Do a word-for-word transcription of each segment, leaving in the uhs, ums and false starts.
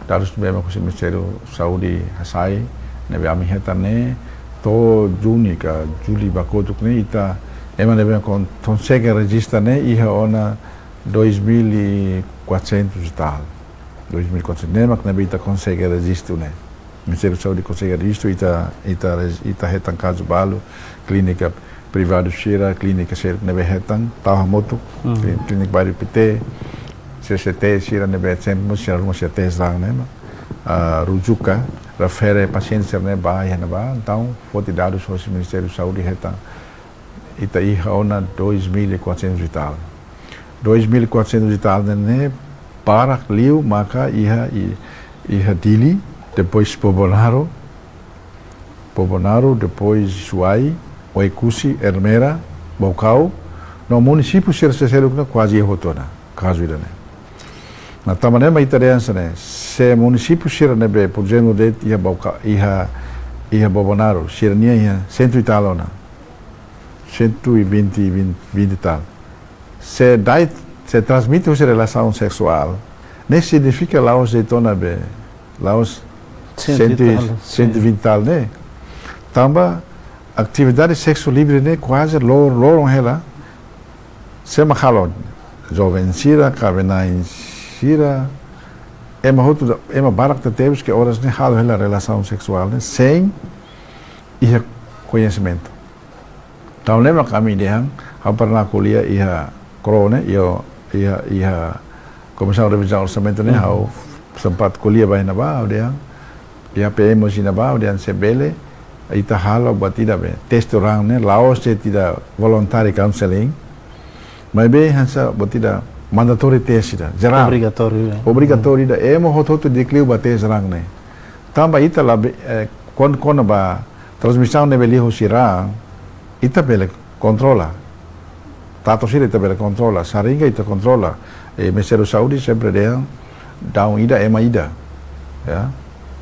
Dadus ne'ebé mak husi Ministériu Saúde hasai, ne'ebé ami hetan ne'e, to'o Juni ka Jullu ba kotuk ne'e ita, ema ne'ebé kon-, konsege rejista ne'e, iha ona dois mil e quatrocentos e tal. Dois mil e quatrocentos, ne'e mak ne'ebé ita konsege rejistu ne'e. Ministériu Saúde konsege rejistu, ita, ita, ita hetan kazu balu, klínika privadu sira, klínika sira ne'ebé hetan, tau hamutuk, Mhm. klí-, klínika bairru Pité, C C T sira ne'ebé sentru sira ruma sira tes raan ne'e, ah, rujuka, refere pasiente sira ne'e ba, iha ne'ebá, entaun, foti dadus hosi Ministériu Saúde hetan. Ita iha ona dois mil e quatrocentos e tal. Dois mil e quatrocentos e tal ne'e, ne'e barak liu maka iha, i-, iha Dili, depois Bobonaro, Bobonaro, depois Suai, Oekusi, Ermera, Baucau, no munisípiu sira seluk ne'e kuaze iha hotu ona, kazu ida-ne'e. Nah, tanba ne'e mak ita dehan hanesan ne'e, se munisípiu sira ne'ebé, por ezemplu, de'it iha Bauca-, iha, iha Bobonaro, sira-nian iha cento e tal ona, cento e vinte, vinte, vinte e tal. Se dai, se transmite husi relasaun seksuál, ne'e signifika la'ós de'it ona be, la'ós Cento e cento e, tal, cento e vinte tal, ne'e. Tanba atividade sexu livre ne'e kuaze lor-, loron hela. Sé mak halo? Joven sira, kaben-na'in sira, ema hotu da-, ema barak tebes ke oras ne'e halo hela relasaun seksuál ne'e, sein iha koñesimentu. Entaun ne'e mak ami dehan, ha'u pernah ko'alia iha KRO ne'e, iha, iha, iha Komisaun Revizaun Orsamentu ne'e, Mhm. ha'u sempat ko'alia ba iha ne'ebá, ha'u dehan, iha P M husi ne'ebá, ha'u dehan se bele, ita halo buat ida be, teste raan ne'e, la'ós de'it ida voluntary counseling, maibé hanesan buat ida mandatory test ida, jerál. Obrigatóriu, ya. Obrigatóriu ida, ema hotu-hotu di'ak liu ba teste raan ne'e. Tanba ita la be, eh, kon-, kona-ba transmisaun ne'ebé liu husi raan, ita bele kontrola. Tatu sira ita bele kontrola, saringa ita kontrola. E Ministériu Saúde sempre dehan, daudaun ida ema ida. Ya.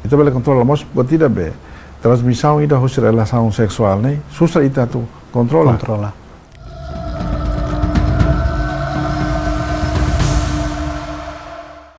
Ita bele kontrola, mas buat ida be, transmisaun ida husi relasaun seksuál ne'e, susar ita atu kontrola. Kontrola.